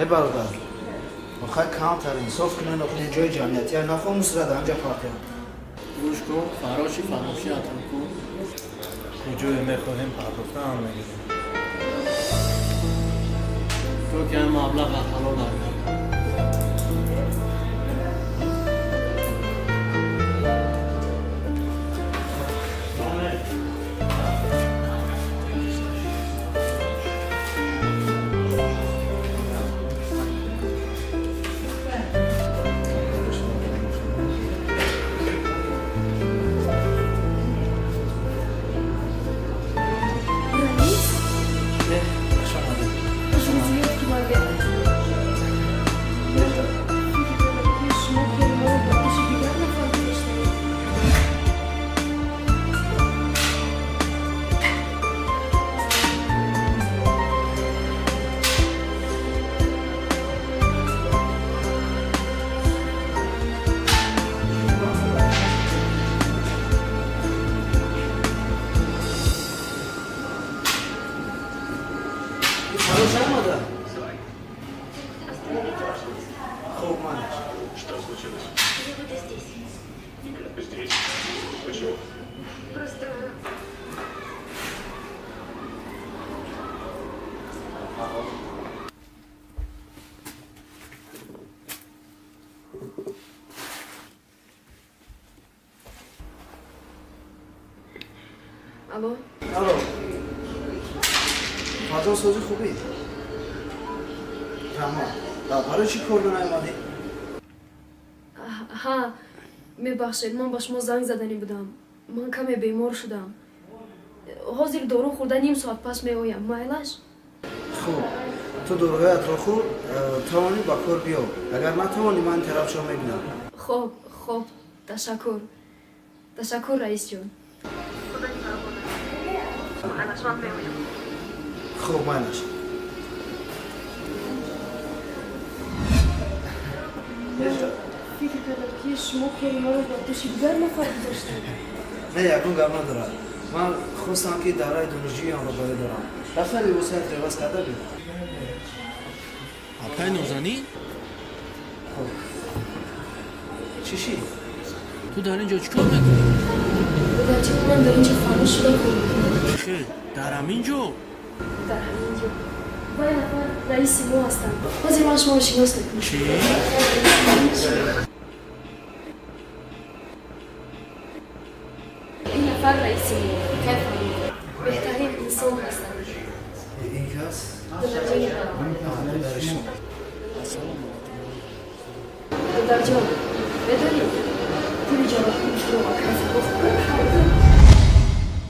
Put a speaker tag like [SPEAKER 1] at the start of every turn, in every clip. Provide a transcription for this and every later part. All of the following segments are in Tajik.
[SPEAKER 1] Э, бародар, охай камтар инсоф кунен, охир ҷои ҷамъиятия, нахоҳ мусрат анҷа партиям.
[SPEAKER 2] Гӯш кун, фароши фаромӯшиатон кун.
[SPEAKER 3] Куҷое мехоҳем, пардохтаам мегирем.
[SPEAKER 2] То ки ҳам маблағ ҳалол баргардад.
[SPEAKER 4] Раис?
[SPEAKER 1] Э, хуш омадед.
[SPEAKER 4] Зиёд ки ман фикр кардам, ки шумо кори моро ба пеши дигар нафар гузоштаед.
[SPEAKER 1] Фарош омада? Хуб, манаш.
[SPEAKER 5] Что случилось?
[SPEAKER 4] Я буду здесь.
[SPEAKER 5] Здесь? Почему?
[SPEAKER 4] Просто. Алло?
[SPEAKER 1] Алло, фазо сози, хубӣ? Раҳмат. Барои чӣ кор наомадӣ?
[SPEAKER 4] Ҳа, мебахшед, ман ба шумо занг заданӣ будам. Ман каме бемор шудам. Ҳозир дору хӯрда, ним соат пас меоям, майлаш?
[SPEAKER 1] Хуб, ту доруҳоятро хӯр, тавонӣ ба кор биё, агар натавонӣ, ман тарафшо мебинам.
[SPEAKER 4] Хоб, ташаккур, ташаккур, раисҷон. Ман меоям.
[SPEAKER 1] Хуб, майлаш.
[SPEAKER 4] Фикр кардам, ки шумо кори маро ба дӯши дигар нафар гузоштед.
[SPEAKER 1] Не, ягон гап надорад. Ман хостам, ки давраи донишҷӯиамро ба ёд дорам. Рафта либосаят иваз карда биё.
[SPEAKER 2] Акай Нозанин?
[SPEAKER 1] Хуб, чӣ шид?
[SPEAKER 2] Ту дар ин ҷо чӣ кор мекунӣ?
[SPEAKER 4] Додарҷон, ман дар ин ҷо фаромӯш шуда кор мекунам.
[SPEAKER 2] Чӣ хел, дар ҳамин ҷо?
[SPEAKER 4] Дар ҳамин ҷо. Вай нафар раиси мо ҳастанд. Ҳозир ман шуморо шинос мекунам.
[SPEAKER 2] Чӣ?
[SPEAKER 4] Ин нафар раиси мо, акай Фаррух, беҳтарин инсон ҳастанд.
[SPEAKER 1] Ин кас?
[SPEAKER 4] Додарҷони.
[SPEAKER 1] Дари шумо.
[SPEAKER 4] Додарҷон, медонед, пули ҷарроҳии шумо акай Фаррух.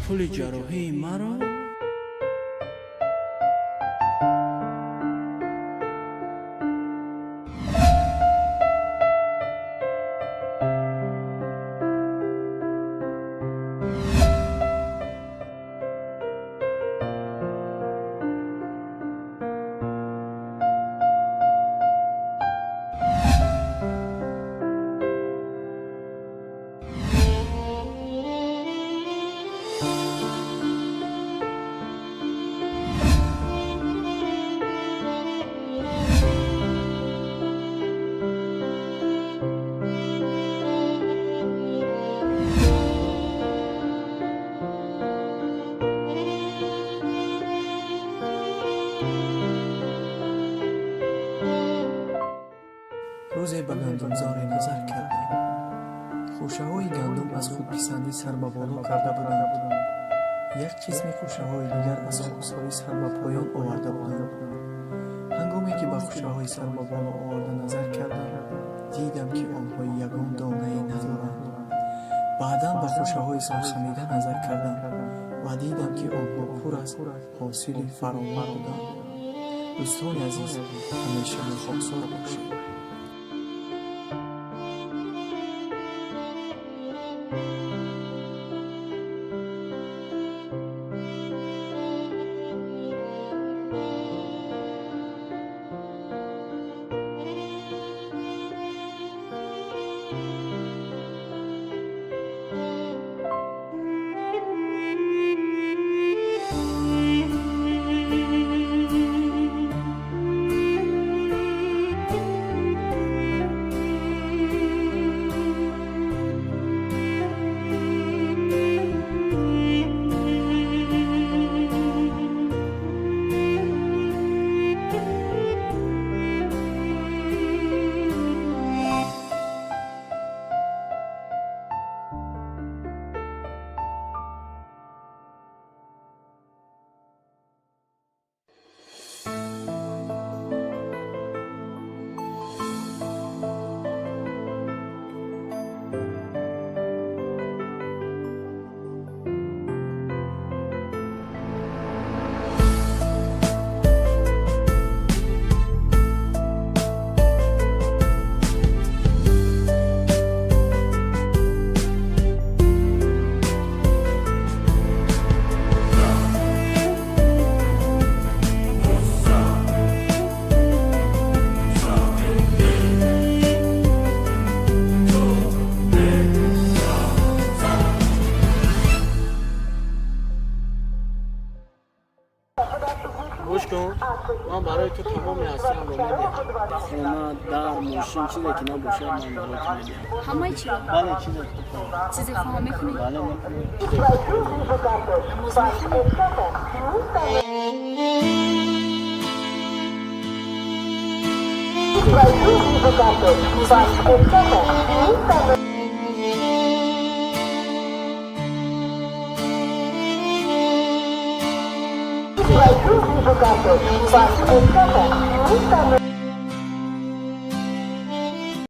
[SPEAKER 2] Пули ҷарроҳии маро?
[SPEAKER 6] Рӯзе ба гандумзоре назар кардам. Хӯшаҳои гандум аз худписандӣ сар ба боло карда буданд. Як қисми хӯшаҳои дигар аз хоксорӣ сар ба поён оварда буданд. Ҳангоме ки ба хӯшаҳои сар ба боло оварда назар кардам, дидам, ки онҳо ягон донае надоранд. Баъдан ба хӯшаҳои сархамида назар кардам ва дидам, ки онҳо пур аз ҳосили фаровон буданд. Дӯстони азиз, ҳамеша хоксор бошед.
[SPEAKER 7] Гӯш кун, ман барои ту тамоми ҳастиамро медиҳам: хона, дар, мошин, чизе ки набошад, ман барои ту медиҳам.
[SPEAKER 4] Ҳамаи чиро?
[SPEAKER 7] Бале, чизе ки ту хоҳӣ.
[SPEAKER 4] Чизе хоҳам, мекунӣ?
[SPEAKER 7] Бале, мекунӣ.
[SPEAKER 4] Намоз мехонӣ? Намоз мехонӣ? Намоз мехонӣ?